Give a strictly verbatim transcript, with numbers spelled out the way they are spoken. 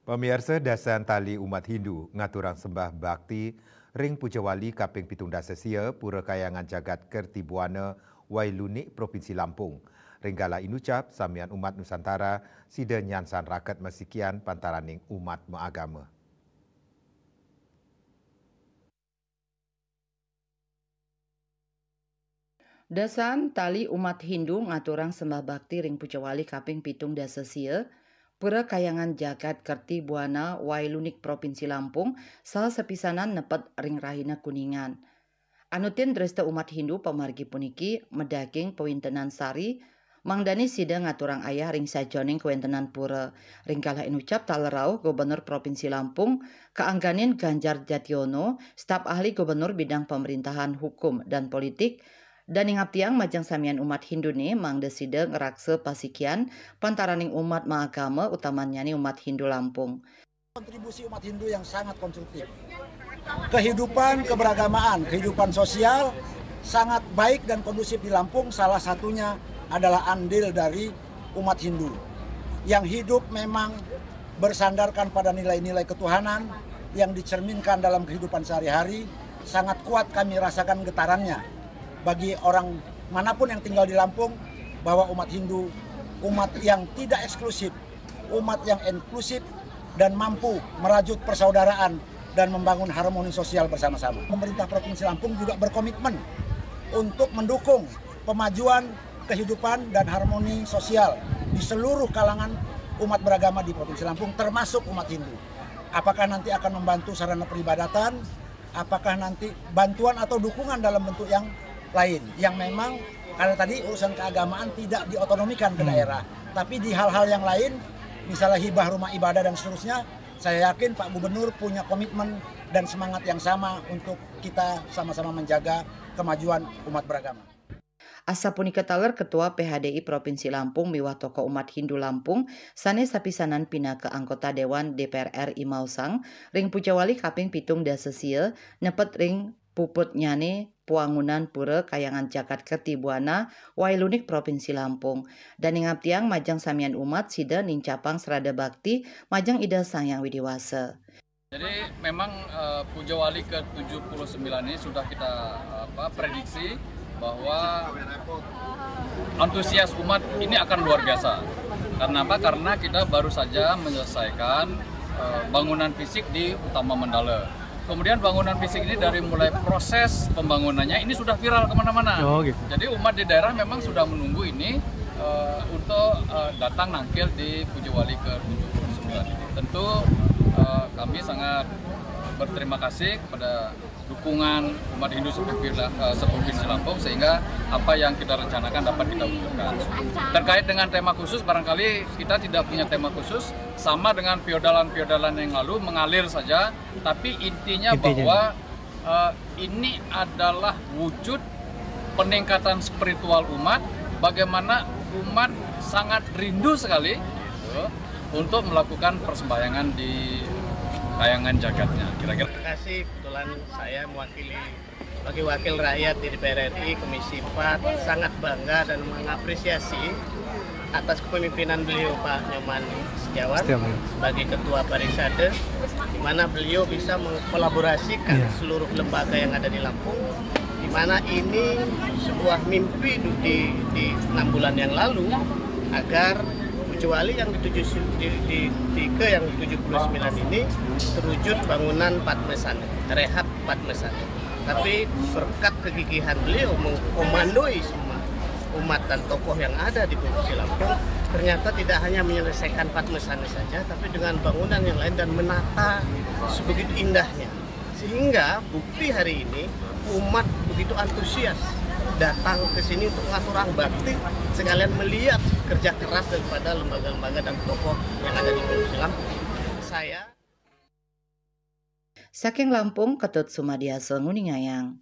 Pamiarsa, dasan tali umat Hindu ngaturang sembah bakti ring Pujawali kaping pitung dasa sia, Pura Kahyangan Jagat Kerti Buana, Wailunik, Provinsi Lampung. Ring galah inucap, samian umat Nusantara sida nyansan raket masikian pantaraning umat maagama. Dasan tali umat Hindu ngaturang sembah bakti ring Pujawali kaping pitung dasa sia, Pura Kahyangan Jagat Kerti Buana, Wailunik, Provinsi Lampung, saha sapisanan nepet ring rahina Kuningan. Anutin dresta umat Hindu pamargi puniki madaging pawintenan sari, mangdane sida ngaturang ayah ring sajeroning kawentenan pura. Ring galah inucap taler rauh, Gubernur Provinsi Lampung, kaangganin Ganjar Jationo, staf ahli gubernur bidang pemerintahan, hukum, dan politik, daning aptiang majeng samian umat Hindune mangda sida ngraksa pasikian pantaraning umat maagama, utamannyane umat Hindu Lampung. Kontribusi umat Hindu yang sangat konstruktif. Kehidupan keberagamaan, kehidupan sosial sangat baik dan kondusif di Lampung, salah satunya adalah andil dari umat Hindu yang hidup memang bersandarkan pada nilai-nilai ketuhanan yang dicerminkan dalam kehidupan sehari-hari. Sangat kuat kami rasakan getarannya bagi orang manapun yang tinggal di Lampung, bahwa umat Hindu, umat yang tidak eksklusif, umat yang inklusif, dan mampu merajut persaudaraan dan membangun harmoni sosial bersama-sama. Pemerintah Provinsi Lampung juga berkomitmen untuk mendukung pemajuan kehidupan dan harmoni sosial di seluruh kalangan umat beragama di Provinsi Lampung, termasuk umat Hindu. Apakah nanti akan membantu sarana peribadatan, apakah nanti bantuan atau dukungan dalam bentuk yang lain, yang memang, karena tadi urusan keagamaan tidak diotonomikan ke daerah, tapi di hal-hal yang lain, misalnya hibah rumah ibadah dan seterusnya, saya yakin Pak Gubernur punya komitmen dan semangat yang sama untuk kita sama-sama menjaga kemajuan umat beragama. Asapunika taler Ketua P H D I Provinsi Lampung miwah tokoh umat Hindu Lampung sane sapisanan pinaka anggota Dewan D P R R I maosang, ring Pujawali kaping pitung dasa sia, nepet ring puputnyane puangunan Pura Kahyangan Jagat Kerti Buana, Wailunik, Provinsi Lampung. Daning aptiang majeng samian umat sida nincapang srada bakti majeng Ida Sang Hyang Widi Wasa. Jadi memang, eh, Pujawali ke tujuh puluh sembilan ini sudah kita, apa, prediksi bahwa antusias umat ini akan luar biasa. Karena apa? Karena kita baru saja menyelesaikan, eh, bangunan fisik di Utama Mandala. Kemudian bangunan fisik ini dari mulai proses pembangunannya ini sudah viral kemana-mana. Oh, gitu. Jadi umat di daerah memang sudah menunggu ini, eh, untuk, eh, datang nangkil di Pujawali ke tujuh puluh sembilan ini. Tentu, eh, kami sangat berterima kasih kepada dukungan umat Hindu seprovinsi, eh, seprovinsi Lampung, sehingga apa yang kita rencanakan dapat kita wujudkan. Terkait dengan tema khusus, barangkali kita tidak punya tema khusus, sama dengan feodalan-feodalan yang lalu, mengalir saja, tapi intinya Intinya. bahwa, eh, ini adalah wujud peningkatan spiritual umat, bagaimana umat sangat rindu sekali, gitu, untuk melakukan persembahyangan di Kahyangan Jagatnya. Kira-kira Terima kasih, kebetulan saya mewakili, sebagai wakil rakyat di D P R R I Komisi empat, sangat bangga dan mengapresiasi atas kepemimpinan beliau, Pak Nyoman Setiawan, Setiawan. sebagai Ketua Parisade, di mana beliau bisa mengkolaborasikan Iya. seluruh lembaga yang ada di Lampung, di mana ini sebuah mimpi du-, di, di enam bulan yang lalu, agar Pujawali yang di tujuh su-, di, di, di ke yang tujuh puluh sembilan ini terwujud bangunan Padmasana, rehab Padmasana. Tapi berkat kegigihan beliau mengkomandoi semua umat dan tokoh yang ada di Provinsi Lampung, ternyata tidak hanya menyelesaikan Padmasana saja, tapi dengan bangunan yang lain dan menata sebegitu indahnya. Sehingga bukti hari ini umat begitu antusias datang ke sini untuk ngaturang bakti, sekalian melihat kerja keras daripada lembaga-lembaga dan tokoh yang ada di Provinsi Lampung. Saya Saking Lampung, Ketut Sumadiasa nguningayang.